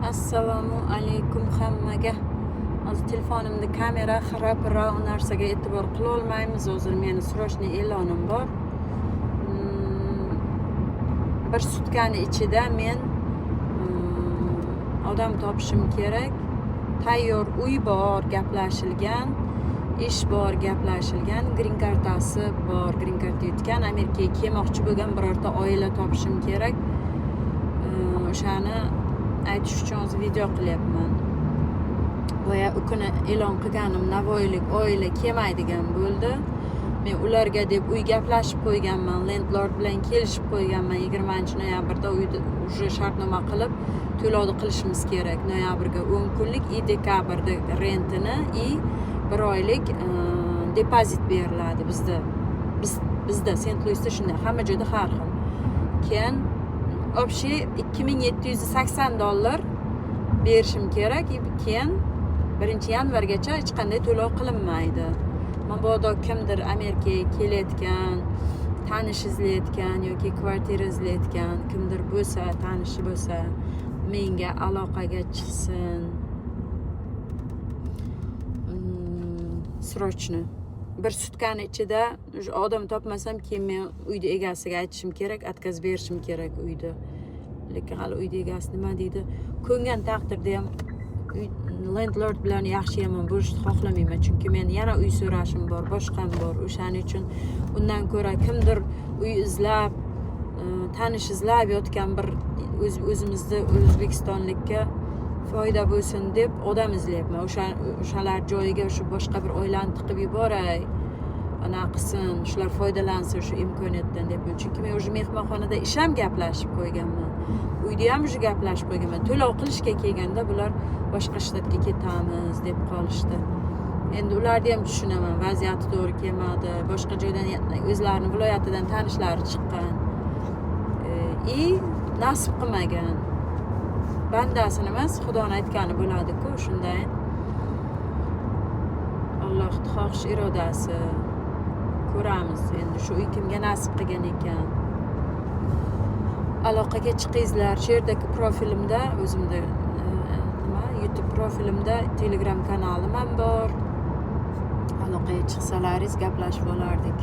Assalomu alaykum hammaga. Hozir telefonimda kamera xira pira, u narsaga e'tibor qilolmaymiz. Hozir meni срочный e'lonim bor. Bir sutkani ichida men odam topishim kerak. Tayyor uy bor, gaplashilgan, ish bor, gaplashilgan, green kartasi bor, green karta yutgan, Amerikaga kelmoqchi bo'lgan birorta oila topishim kerak. O'shani aytish uchun hozir video qilyapman. Boya u kuni e'lon qilganim navoiylik oila kelmaydigan bo'ldi. Men ularga deb uy gaplashib qo'yganman, landlord bilan kelishib qo'yganman. 20-noyabrda uyda уже shartnoma qilib, to'lovni qilishimiz kerak. Noyabrga 10 kunlik и dekabrda rentini и bir oylik depozit beriladi bizda. Bizda Sent Luisda shunday, hamma joyda har xil. Keyin общий 2780 dollar berishim kerak и keyin 1-yanvargacha hech qanday to'lov qilinmaydi. Mabodo kimdir Amerikaga kelayotgan, tanish izlayotgan yoki kvartira izlayotgan kimdir bo'lsa, tanishi bo'lsa, menga aloqaga chiqsin. Срочно. Bir sutkani ichida уже odam topmasam, keyin men uyni egasiga aytishim kerak, отказ berishim kerak uyni. Lekin hali uyni egasi nima deydi? Ko'ngan taqdirda ham uy landlord bilan yaxshi yomon bo'lishni xohlamayman, chunki men yana uy so'rashim bor, boshqam bor. O'shaning uchun undan ko'ra kimdir uy izlab, tanish izlab yotgan bir o'zimizni o'zbekistonlikka foyda bo'lsin deb odam izlayapman. O'shalar joyiga o'sha boshqa bir oilani tiqib yuboray, anaqa qilsin, shular foydalansin shu imkoniyatdan deyapman. Chunki men уже mehmonxonada ish ham gaplashib qo'yganman, uyda ham уже gaplashib qo'yganman. To'lov qilishga kelganda bular boshqa shtatga ketamiz deb qolishdi. Endi ularni ham tushunaman, vaziyati to'g'ri kelmadi, boshqa joydan, o'zlarini viloyatidan tanishlari chiqqan и nasib qilmagan. Bandasini emas, Xudoni aytgani bo'ladi-ku. Shunday, Allohni xohish irodasi. Ko'ramiz endi, shu uy kimga nasib qilgan ekan. Aloqaga chiqingizlar. Shu yerdagi profilimda, o'zimda nima, YouTube profilimda Telegram kanalim ham bor. Aloqaga chiqsalaringiz, gaplashib olardik.